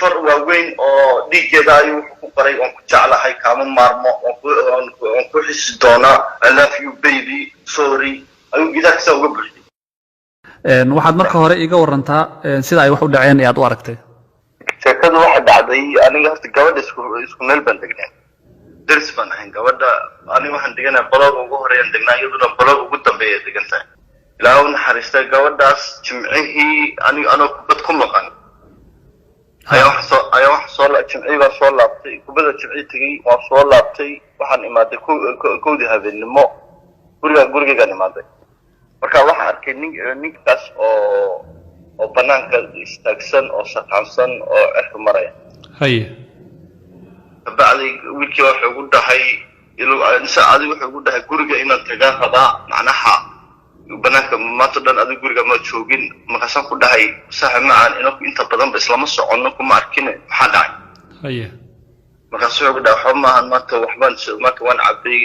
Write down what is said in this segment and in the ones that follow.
Far waaweyn oo dhiiggeeda ayuu wuxuu ku qoray, "Waan ku jeclahay, kaama maarmo, waan ku xisi doonaa, I love you baby, sorry," ayuu gidaarkiisa uga buuxiyey. Waxaad marka hore iiga warantaa sida ay wax u dhaceen ee aad u aragtay. Sheekadu waxay dhacday, aniga horta gabadha isku meel baan degnaa, deris baan ahayn gabadha. Aniga waxaan deganaa block ugu horeeyaan degnaa, iyaduna block ugu dambeeya degan tahay. Ilaaha u naxariistay gabadhaas, Jimcihii aniga anoo kubad ku maqan ayaa waxa soo jimcihii baan soo laabtay kubadda. Jimcihii tegey, waan soo laabtay, waxaan imaaday 1dii habeennimo gurigaygaan imaaday. Marka waxaan arkay ninkaas oo banaanka istaagsan oo saqaansan oo cirka maraya. Kabacdi wiilkii wuxuu ugu dhahay, adi wuxuu ugu dhahay, "Guriga inaan tagaan rabaa, macnaha banaanka maanta dhan adiga guriga ma joogin." Markaasaan ku dhahay, "Saaxib macaan, inaku inta badanba islama soconno, kuma arkine, maxaa dhacay?" Markaasu wuxuu ku dhahay, "Waxba maahan, maanta waxbaan, maanta waan cabay,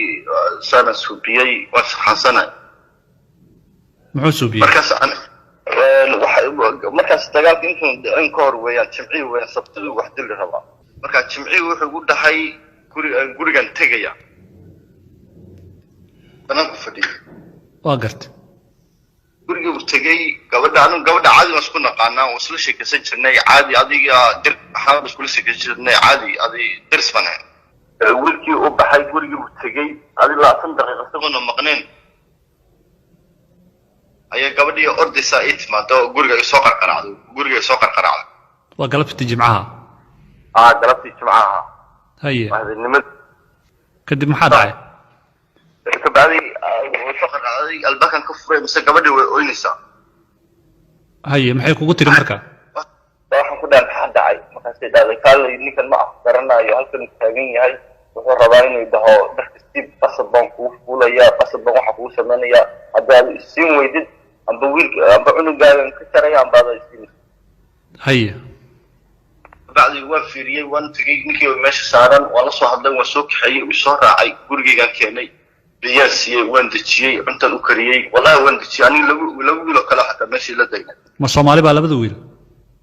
saanaan suubiyey, waan saxaansanay." Muxuu suubiyey? Markaas markaas dagaalka intuun dhicin ka hor weeyaan, Jimcihii weeyaan, Sabtiduu wax dili rabaa. Marka Jimcihii wuxuu ugu dhahay, "Gurigan tegaya," banaanku fadhiyay. Waa garta. Gurigii buu tegey. Gabadha, anigu gabadha caadi waan isku naqaanaa, waan isla sheekaysan jirnay caadi, adiga dir ahaan baan iskula sheekaysan jirnay caadi, adi deris baan ahay. Wiilkii u baxay, gurigii buu tegey. Adi 20 daqiiqa isagoona maqneen ayaa gabadhii ordaysaa ii timaado oo guriga ay soo qarqaracday, guriga ay soo qarqaracday. Waa galabtii Jimcaha? Aa, galabtii Jimcaha. Waa habeenimada. Kadib maxaa dhacay? Kabacdi way soo qarqaracday, albaabkan ka furay, mise gabadhii way oynaysaa. Haye, maxay kugu tiri marka? Waxaan ku dhahay, "Maxaa dhacay?" Markaasay dhahday, "Kaalay, ninkan ma afgaranayo, halkan uu taagan yahay, wuxuu rabaa inuu dhaho dharka siib, qasab baan kugu fuulaya, qasab baan waxa kugu samaynaya, haddii aad isiin weydid amba wiilka amba cunugaagan ka jaraya amba adaa isiin." Bacdi waan fiiriyey, waan tegey, ninkii meesha saaran waan la soo hadlay, waan soo kaxeeyey, uu soo raacay, gurigaygaan keenay, biyaan siiyey, waan dejiyey, cuntaan u kariyey, wallahi waan dejiyey. Aniga laba wiil oo kale xataa meeshii la degnay. Ma Soomaali baa labada wiil?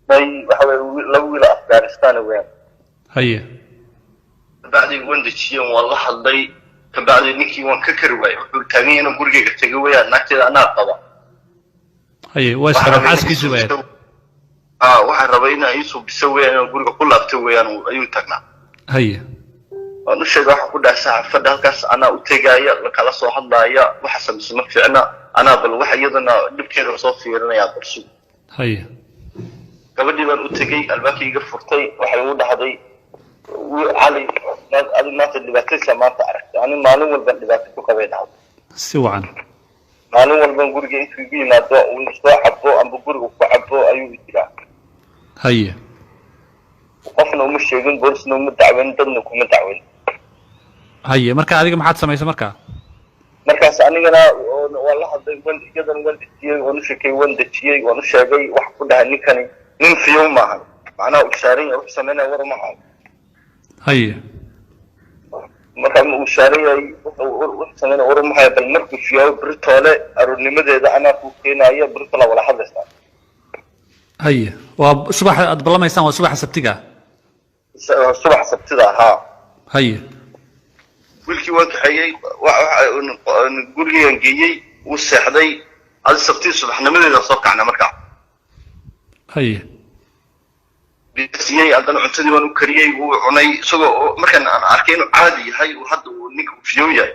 May, waxa weye laba wiil oo Afghanistan weeyaan. Kabacdi waan dejiyey, waan la hadlay. Kabacdi ninkii waan ka kari waayey, wuxuu taagan yahay inuu gurigayga tegay weeyaan, naagteeda anaa qaba. Haye, waa isqabeen, xaaskiisii bay ahayd. Aa, waxaan rabay inaa iisoo biso weeyaan, inaan guriga ku laabto weeyaan ayuu taagnaa. Waan u sheegay, waxaan ku dhahay, "Saxaafadda halkaas anaa u tegaaya, lakala soo hadlaaya, waxa samayse ma fiicna, anaa bal waxa iyadana dhibkeeda soo fiirinaya, balsu." Gabadhii baan u tegey, albaabkii iga furtay, waxay igu dhahday, "Cali, adi maanta dhibaataysa maanta aragtay, ani maalin walban dhibaato ku qabay," dhahday. Si wacan. "Maalin walban guriga intuu igu yimaado, uu soo cabo amba guriga ku cabo ayuu jiraa." "Qofna uma sheegin, boolisna uma dacweyn, dadna kuma dacweyn." Haye, marka adiga maxaad samaysay marka? Markaas anigana waan la hadlay, waan iyadana waan dejiyey, waan u sheekay, waan dejiyey, waan u sheegay. Wax ku dhahay, "Ninkani nin fiyow maahan, macnaha uu saaran yahay, wuxuu sameynaya war uma hayo." Marka uu saaran yahay, wuxuu sameynaya war uma hayo, bal markuu fiyow beritoole aroornimadeeda anaa kuu keenaya, beritola wala hadlaysaa. Haye, waa subaxa aad ballamaysaan, waa subaxa Sabtiga? Subax Sabtida ahaa. Wiilkii waan kaxeeyey, gurigayaan geeyey, wuu seexday. Adi Sabtidii subaxnimadeeda soo kacna markaa. Siiyey, haddana cuntadii waan u kariyey, wuu cunay, isagoo markaan aan arkay inuu caadi yahay, uu hadda uu ninka fiyow yahay,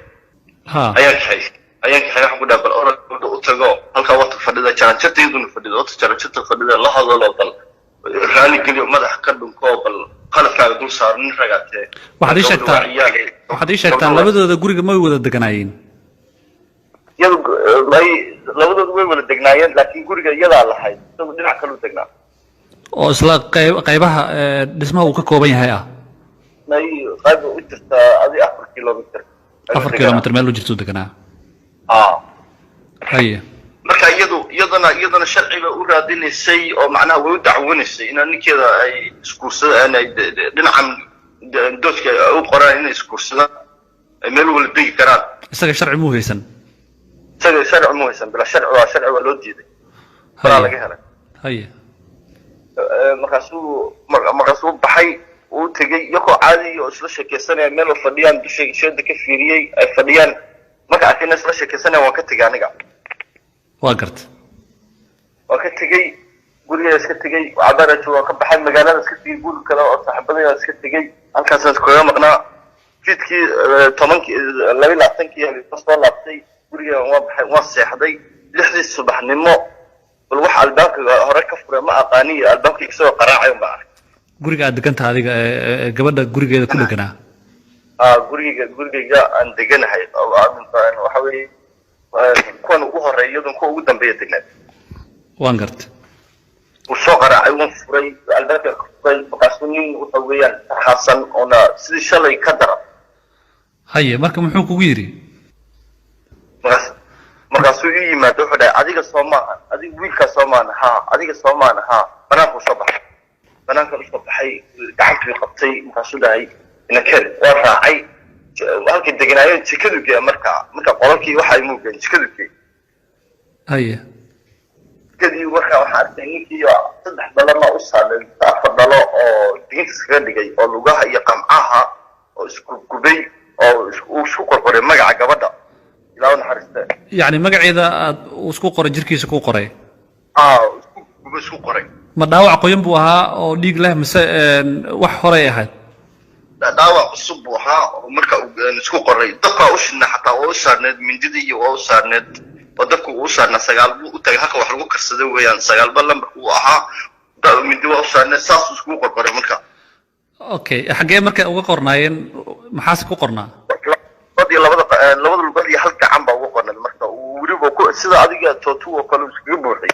ayaan kaxeeyey. Waxaan ku dhaha, "Bal orod gabadha u tago, halkaa wata fadhida, jaranjarta iyaduna fadhida, wata jaranjarta fadhida, la hadalo, bal raali geliyo, madaxa ka dhunko, bal qaladkaaga dul saaro, nin ragaatee." Waxaad ii sheegtaa, waxaad ii sheegtaa, labadooda guriga ma way wada deganaayeen? Iyadu ay labadoodu way wada degnaayeen, laakiin guriga iyadaa lahayd, isagu dhinac kalu degnaa. Oo isla qaybaha dhismaha uu ka kooban yahay ah? May, qayb u jirtaa adi 4 kilomitr. 4 kilomitr meel u jirtuu deganaa? Aa. Marka iyaduna sharci bay u raadinaysay oo macnaha way u dacwanaysay inaa ninkeeda ay isguursadaan, ay dhinacan doodka ay u qoraan inay isguursadaan, ay meel wala degi karaan. Isaga sharci muu haysan? Isaga sharci mu haysan, bila sharci waa, sharci waa loo diiday, balaa laga helay. Markaasuu baxay, uu tegey iyakoo caadi oo isla sheekeysanaya meel oo fadhiyaan, dusha sheeda ka fiiriyey ay fadhiyaan. Marka arkayna isla sheekeysanaya, waan ka tegey aniga. Waa garta. Waan ka tegey, gurigaa iska tegey, cabaara jooga, waan ka baxay, magaalada iska tegey, guri kale oo saaxiibadayda iska tegey, halkaasaan iskaga maqnaa. Fiidkii 10-kii, 22-kii habeenimo soo laabtay guriga, waan baxay, waan seexday. 6-dii subaxnimo bal wax albaabka hore ka furay ma aqaaniyo, albaabka isagoo qaraacay un baan arkay. Guriga aad degantaha adiga ee gabadha gurigeeda ku dheganaa? Gurigayga aan deganahay waxa weeye kuwan ugu horeeya, iyadun kuwa ugu dambeeya degnaad. Waan garta. Wuu soo qaraacay, waan furay, albaabka ka furay. Markaasuu nin waxa weeyaan farxasan oona sidii shalay ka daran. Haye, marka muxuu kugu yidhi? Markaasuu ii yimaado, wuxuu dhahay, "Adiga soo maaha? Adiga wiilkaa soo maahan? Haa." "Adiga soo maahan?" "Haa." Banaanku soo baxay, banaankan usoo baxay, gacantuu qabtay. Markaasuu dhahay, "Inakeen." Waa raacay halkay deganaayeen, jikadu geeya. Marka qolalkii waxa ay muugeen, jikadu geey. Haye. Jikadii marka waxaa arkay ninkii saddex dhalona u saarnay, afar dhalo oo diginta iskaga dhigay, oo lugaha iyo qamcaha oo isku gubay, oo uu isku qorqoray magaca gabadha, Ilaa u naxariiste. Yacni magaceeda aad uu isku qoray, jirkiisa ku qoray? Aa, isku gubay, isku qoray. Ma dhaawac qoyan buu ahaa oo dhiig leh mise wax horey ahayd? Dhaawac cusub buu ahaa oo marka uu isku qoray. Dabkaa u shidnaa xataa, oo u saarneed mindida iyo waa u saarneed, oo dabka uu u saarnaa. Sagaal buu u tagay, halka wax lagu karsado weeyaan, sagaalba lambarka uu ahaa. Mindi waa u saarneed, saasuu iskugu qorqoray marka. Okay, xaggee marka uga qornaayeen? Maxaase ku qornaa? Lugood iyo labada lugood iyo hal gacan baa uga qorneed. Marka uu weliba ku sida adiga tattoo oo kale uu iskaga buuxay.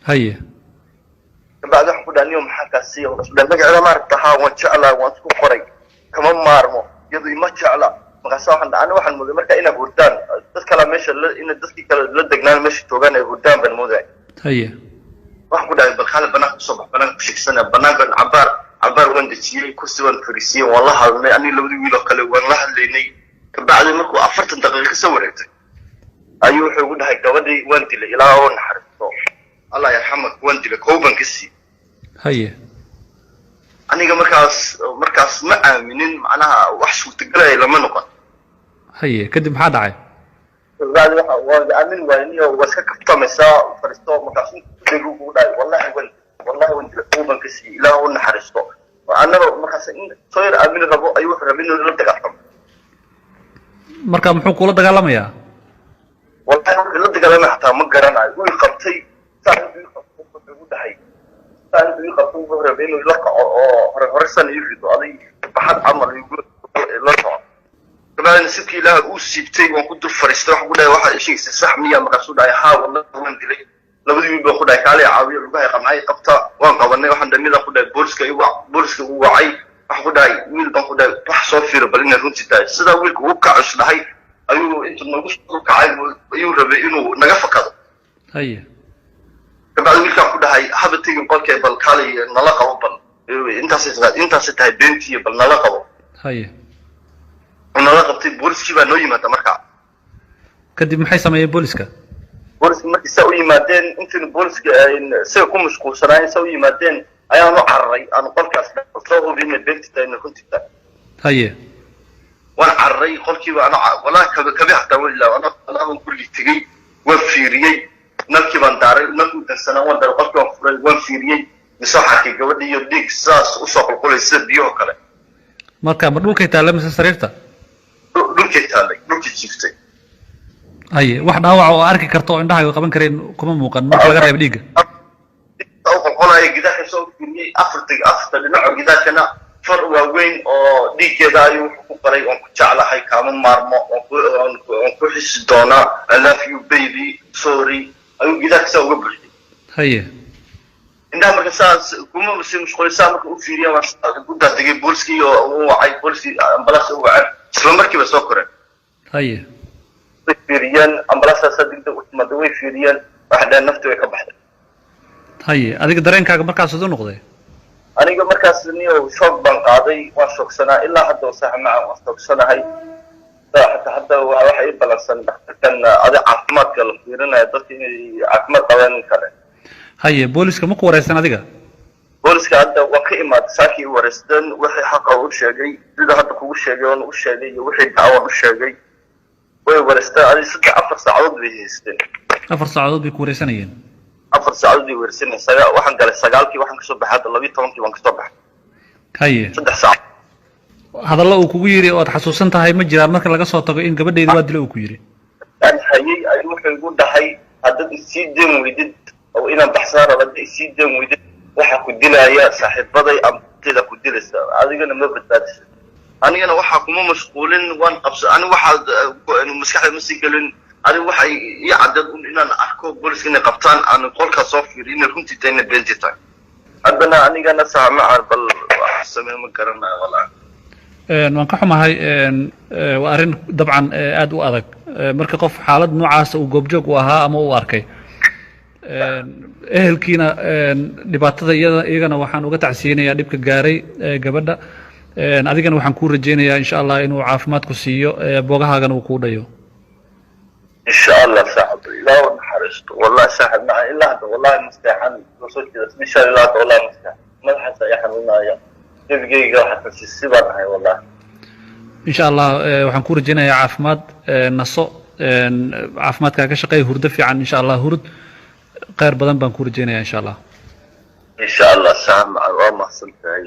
Haye. Kabacdi waxaan ku dhaha, "Niyo, maxaa kaa siiya?" Markaasuu dhahay, "Magaceeda maaragta? Haa, waan jeclaa, waan isku qoray, kama maarmo, iyadu ima jecla." Markaasa waxaan dhaha, ani waxaan mooday marka inay hurdaan dad kalaa meesha la ina dadkii kale la degnaan meesha joogaan ay hurdaan baan moodaya. Haye. Waxaan ku dhahay, "Bal kaale, banaanka kusoo bax, banaanka ku sheegsanaya." Banaankan cabaar cabaar waan dejiyey, kursi waan fariisiyey, waan la hadlnay, aniga labadii wiil oo kale waan la hadlaynay. Kabacdi markuu 40 daqiiqo kasoo wareegtay ayuu wuxuu igu dhahay, "Gabadhii waan dilay, Ilaa oo naxariisto, Allah yarxamak, waan dilay, kow baan ka siiyey." Haye. Aniga markaas ma aaminin, macnaha wax suurtagalaya lama noqon. Haye, kadib maxaa dhacay? Kabacdi waxa waan aamin waayniyo, waa iska kaftamaysaa, fariisto. Markaas intuu kugu dhahay, Wallahi waan dilay, kow baan ka siiyey, Ilaah u naxariisto." Annaga markaas in soo yar aamini rabo ayuu wuxuu rabay inuu la dagaaltamo. Marka muxuu kula dagaalamayaa? Wallahi wuxuu la dagaalamay xataa ma garanayo. Wuu i qabtay, saa intuu i qabtay wuxuu igu dhahay, saa intuu i qabtay wuxuu rabay inuu ila kaco oo hore hore san ii rido, aday baxad camal igu la soco. Kabacdi nasiibkii Ilaah uu siibtay, waan ku dul fariistay. Waxaan ku dhahay, "Waxaad sheegaysa sax miya?" Markaasuu dhahay, "Haa, wallahi waan dilay." Labadii wiil baan ku dhahay, "Kaale caawiya, lugahay qamcay qabta." Waan qabanay. Waxaan dhahay, midaan ku dhahay, "Booliska i wac." Booliska uu wacay. Waxaan ku dhahay, wiil baan ku dhahay, "Wax soo fiiro bal inay runtii tahay." Sidaa wiilka ugu kaco is dhahay ayuu intuu nagu soo kacay ayuu rabay inuu naga fakado. Haye. Kabacdi wiilkaan ku dhahay, "Haba tegin qolkee, bal kaalay nala qabo, bal intaasay tahay beentiyo, bal nala qabo." Haye. Nala qabtay, booliskii baa noo yimaada markaa. Kadib maxay sameeyeen booliska? Booliska markii saa u yimaadeen, intaynu booliska isaga ku mashquulsanaayeen, saa u yimaadeen ayaan u cararay aanu qolkaas soo hubi inay beenti tahay, inay runtii tahay. Haye. Waan cararay qolkiiba ano, wallahi kabi hataa waan ilaa ano alaaban gurigii tegey, waan fiiriyey, nalkii baan daaray, nalkii dansanaa waan daaray, qolkii waan furay, waan fiiriyey, mise waxaan arkay gabadhii iyo dhiig sidaas usoo qulqulay sida biyahoo kale. Marka ma dhulkay taalla mise sariirta? Dhulkay taallay, dhulkay jiiftay. Haye, wax dhaawac oo arki karto oo indhahaaga qaban kareen kuma muuqan marka laga reebo dhiigga? U qolqolaya, gidaarka soo fiiriyey, afarta dhinaco gidaarkana far waaweyn oo dhiiggeeda ayuu wuxuu ku qoray, "Waan ku jeclahay, kaama maarmo, waan ku xisi doonaa, I love you baby, sorry," ayuu gidaarka saa uga buuxiyey. Haye. Indhaha marka saas kuma si mashquulisaa marka u fiiriya, waan ku daadegay. Booliskii oo u wacay, booliskii ambalaas u wacay, isla markiiba soo koreen. Haye. Way fiiriyeen, ambalaastaasa degdeg u timaada, way fiiriyeen, waxay dhaheen nafti way ka baxday. Haye, adiga dareenkaaga markaas siduu noqday? Aniga markaas niyo shock baan qaaday, waan shoogsanaa ilaa hadda, sax maca waan shoogsanahay. Xataa hadda waxa ii balansan dhakhtarkan adi caafimaadka la fiirinaya dadka inay caafimaad qabaan in kale. Haye, booliska ma ku wareysan adiga? Booliska hadda waan ka imaaday saakii, wareysteen, wixii xaqa u sheegay, sida hadda kugu sheegay oon u sheegay iyo wixii dacwaan u sheegay. Way wareysteen, adi 3-4 saacadood bay haysteen. 4 saacadood bay ku wareysanayeen? 4 saacadood bay wareysanayeen. Waxaan galay 9-kii, waxaan kasoo baxay hadda 12-kii baan kasoo baxay. 3 saac. Hadallo uu kugu yidhi oo aad xasuusan tahay ma jiraan, marka laga soo tago in gabadheyda waa dilo uu ku yidhi? Aan hayay ayuu wuxuu igu dhahay, haddaad isii deen weydid oo inaan baxsaan rabo, haddaad isii deen weydid, waxaa ku dilaya saaxiibaday amtida ku dilaysa, adigana ma badbaadisa. Anigana waxaa kuma mashquulin, waan qabsa ani, waxaa maskaxda ma sii gelin. Ani waxay ii caddeed un inaan arko booliska inay qabtaan, aan qolkaas soo fiiriyo inay runtii tahay, inay beentii tahay. Haddana anigana saamacaan bal wax samee ma garanayo walaa. Waan ka xumahay. Waa arrin dabcan aad u adag marka qof xaalad noocaasa uu goobjoog u ahaa ama uu arkay. Ehelkiina dhibaatada iyada iyagana waxaan uga tacsiyeynayaa dhibka gaaray gabadha. Adigana waxaan kuu rajeynayaa, insha Allah, inuu caafimaad ku siiyo, boogahaagana uu kuu dhayo. Insha Allah saaxib, Ilaah u naxariisto. Wallahi saaxib maca, ilaa hadda wallahi masteexan soo jeeda insha Allah, hadda wallahi masteexan, madaxaas ayaa xanuunaya, gebigeyga waxaa si baan ahay wallahi. Insha Allah waxaan kuu rajeynayaa caafimaad. Naso, caafimaadkaa ka shaqeey, hurdo fiican insha Allah hurd. Khayr badan baan kuu rajeynaya, insha Allah. Insha Allah saaxib maca, waa mahadsan tahay.